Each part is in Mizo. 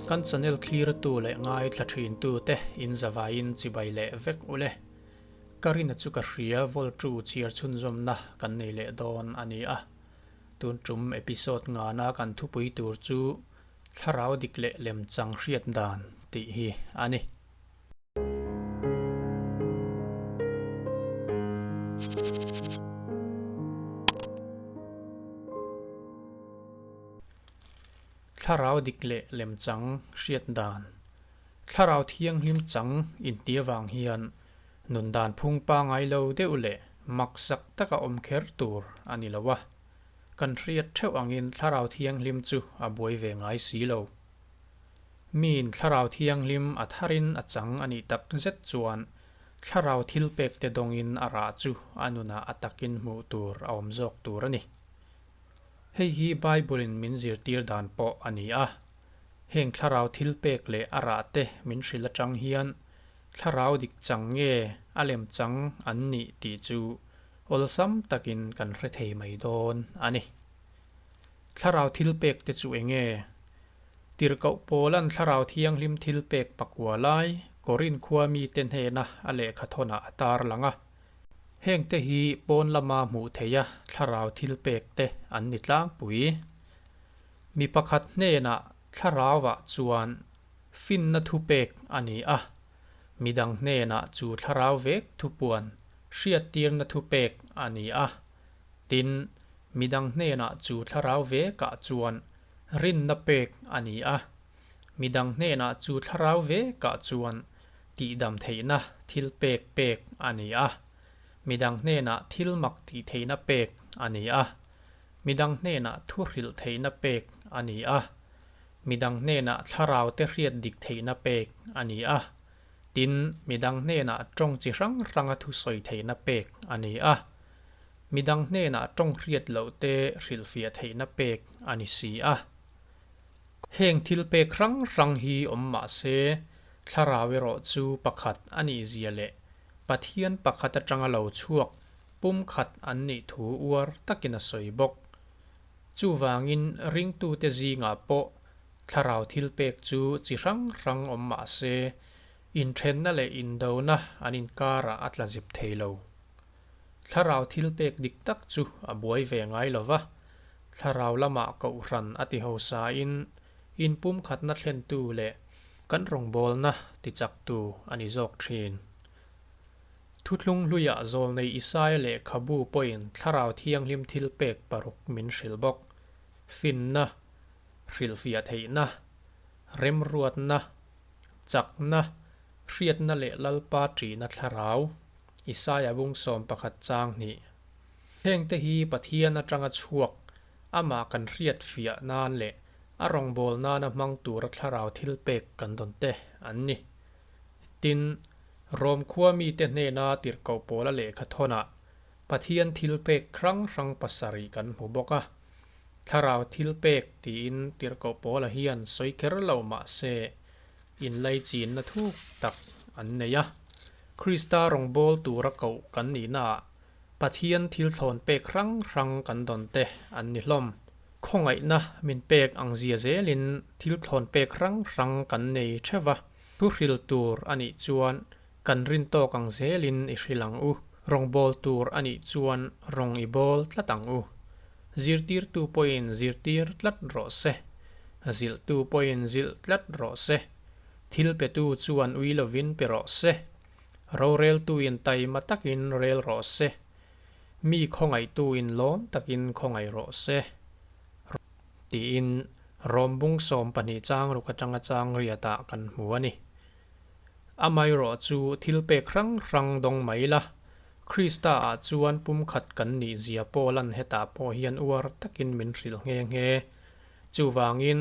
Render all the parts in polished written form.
Kan channel thlirtu leh ngaithla thintu te in zavaiin chibai leh vek ule. Ka rina chu ka hria Voltu chhiar chhunzawmna kan nei leh dawn a ni a. Tun tum episode ngana kan thupui tur chu Thlarau dik leh lemchang hriat dan tih hi a ni. Thlarau dik leh lemchang hriat dan. Thlarau thianghlim chang inti avang hian nun dan phung pangai lo deuh leh maksak taka awm kher tur a ni lo a. Kan hriat theuh angin Thlarau Thianghlim chu a buai ve ngai si lo. Miin Thlarau Thianghlim a tharin a chang a nih tak zet chuan Thlarau thilpek te dawngin a rah chu a nunah a takin hmuh tur a awm zawk tur a ni. Hei hi Bible-in min zirtir dan pawh a ni a. Heng Thlarau thilpek leh a rah te min hrilh atang hian Thlarau dik chang nge a lem chang an nih tih chu Awlsam takin kan hre thei mai dawn a ni. Thlarau thilpek te chu eng nge? Tirhkoh Paula'n Thlarau Thianghlim thilpek pakua lai Korin khua mite hnena a lehkha thawnah a tar lang a. Hengte hi pawn lama hmuh theiha Thlarau thilpek te an ni tlangpui. Mi pakhat hnenah Thlarauah chuan finna thupek a ni a, midang hnenah chu Thlarau vek thupuan hriattirna thupek a ni a. Tin, midang hnenah chu Thlarau vekah chuan rinna pek a ni a. Midang hnenah chu Thlarau vekah chuan tihdam theihna thil pek pek a ni a. Midang hnenah thil mak tih theihna pek a ni a. Midang hnenah thu hrilh theihna pek a ni a. Midang hnenah Thlarau te hriat dik theihna pek a ni a. Tin, midang hnenah tawng chi hrang hranga thusawi theihna pek a ni a. Midang hnenah tawng hriat loh te hrilhfiah theihna pek a ni si a. Heng thil pek hrang hrang hi awm mah se, Thlarau erawh chu pakhat a nih zia leh Pathian pakhat atanga lo chhuak pumkhat an nih thu uar takin a sawi bawk. Chuvangin ringtute zingah pawh Thlarau thilpek chu chi hrang hrang awm mah se, inthenna leh indona an inkarah a tla zip thei lo. Thlarau thilpek dik tak chu a buai ve ngai lo va, thlarau lamah kohhran a ti hosain inpumkhatna thlentu leh kan rawngbawlna tichaktu a ni zawk thin. Thuthlung hluiah Zawlnei Isaia lehkhabu pawhin Thlarau Thianghlim thilpek paruk min hrilh bawk. Finna, hrilhfiah theihna, remruatna, chakna, hriatna leh Lalpa ṭihna thlarau, Isaia bung 11 chang hnih. Hengte hi Pathian aṭanga chhuak, amah kan hriatfiah nan leh a rawngbâwl nana hmang tura thlarau thilpek kan dawn te an ni. Tin, Rom khua mite hnena tirhkoh pawla lehkha thawnah Pathian thilpek hrang hrang pasarih kan hmu bawk a. Thlarau thilpek tiin tirhkoh pawla hian sawi kher lo mah se, inlaichinna thuk tak an nei a. Krista rawngbâwl tura koh kan nihnaah Pathian thil thlawn pek hrang hrang kan dawn te an ni hlawm. Khawngaihna min pek ang zia zelin thil thlawn pek hrang hrang kan nei theuh va, thu hril tur a nih chuan kan rin tawk ang zelin i hril ang u, rawngbâwl tur a nih chuan rawng i bâwl tlat ang u. Zirtirtu pawhin zirtir tlat rawh se, zilhtu pawhin zilh tlat rawh se, thil petu chuan ui lovin pe rawh se, roreltuin taima takin rel rawh se, mi khawngaihtuin lawm takin khawngaih rawh se, tiin Rom bung 12 chang ruk atanga chang riatah kan hmu a ni. Amaherawh chu thil pek hrang hrang dawng mai la, Krista ah chuan pumkhat kan nih zia Paula'n hetah pawh hian uar takin min hrilh nghe nghe. Chuvangin,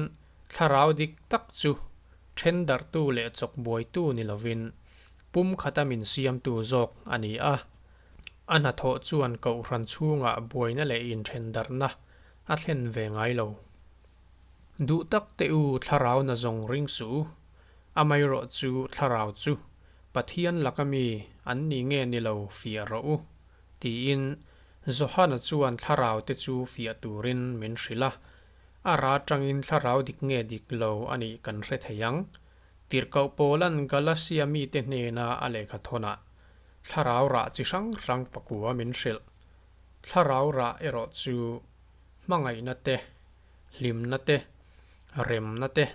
thlarau dik tak chu then darhtu leh chawk buaitu ni lovin, pumkhata min siamtu zawk a ni a. A hnathawh chuan kohhran chhungah buaina leh inthen darhna a thlen ve ngai lo. Duh tak teh u thlarau na zawng ring suh u. Amaherawh chu thlarau chu Pathian laka mi an ni nge ni lo fiah rawh u, tiin Johana chuan thlarau te chu fiah turin min hrilh a. A rah atangin thlarau dik nge dik lo a nih kan hre thei ang. Tirhkoh Paula'n Galatia mite hnena a lehkha thawnah thlarau rah chi hrang hrang pakua min hrilh. Thlarau rah erawh chu hmangaihna te, hlimna te, remna te,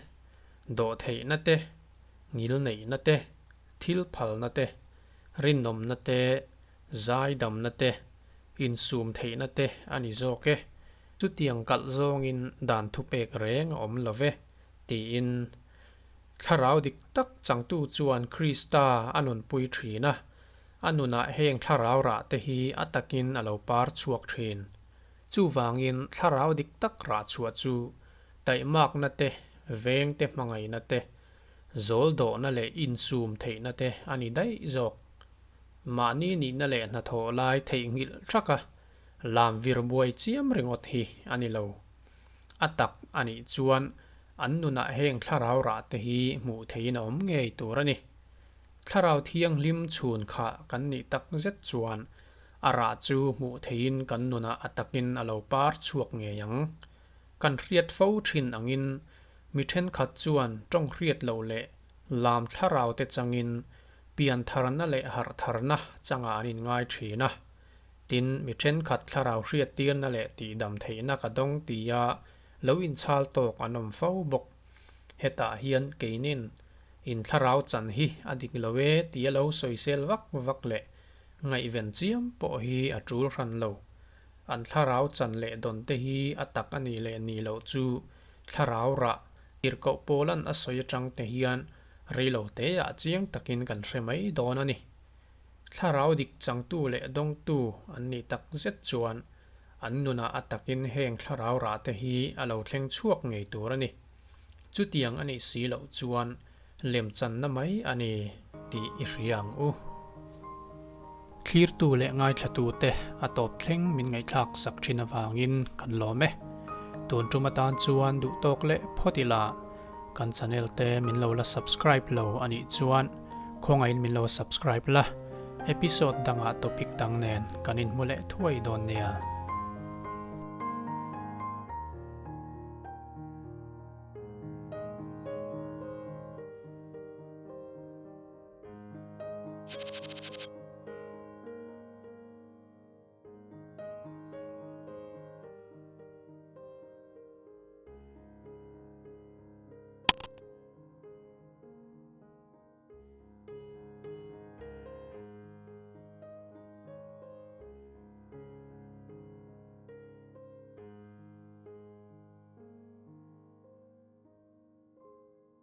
dawhtheihna te, ngilneihna te, thil phalna te, rinawmna te, zaidamna te, insum theihna te a ni zawk e. Chutiang kalh zawngin dan thupek reng a awm lo ve, tiin Thlarau dik tak changtu chuan Krista a nunpui thin a, a nunah heng thlarau rah te hi a takin a lo par chhuak thin. Chuvangin thlarau dik tak rah chhuah chu taihmakna te, veng te hmangaihna te, zawl dawhna leh insum theihna te a ni daih zawk. Mahni nihna leh hnathawh lai theihnghilh thaka lam vir buai chiam ringawt hi a ni lo. A tak a nih chuan an nunah heng thlarau rah te hi hmuh theihin a awm ngei tur a ni. Thlarau thianghlim chhun kha kan nih tak zet chuan a rah chu hmuh theihin kan nunah a takin a lo par chhuak ngei ang. Kan hriat fo thin angin mi thenkhat chuan tawng hriat loh leh lam thlarau te changin piantharna leh harhtharna changah an inngai thin a. Tin, mi thenkhat thlarau hriattirna leh tihdam theihna ka dawng tia lo inchhal tawk an awm fo bawk. Hetah hian keinin in thlarau chan hi a dik lo e tia lo sawisel vak vak leh ngaihven chiam pawh hi a tul hran lo. An thlarau chan leh dawn te hi a tak a nih leh nih loh chu thlarau rah tirhkoh pawlan a sawi atang te hian reilo teah chiang takin kan hre mai dawn a ni. Thlarau dik changtu leh dawngtu an nih tak zet chuan an nunah a takin heng thlarau rah te hi a lo thleng chhuak ngei tur a ni. Chutiang a nih si loh chuan lemchanna mai a ni tih i hria ang u. Thlirtu leh ngaithlatute a tawp thleng min ngaihthlak sak thin avangin kan lawm e. Tun tum atan chuan duh tawk leh phawt ila kan channel te min lo la subscribe lo a nih chuan Khawngaihin min lo subscribe la, episode dangah topic dang nen kan inhmu leh thuai dawn nia.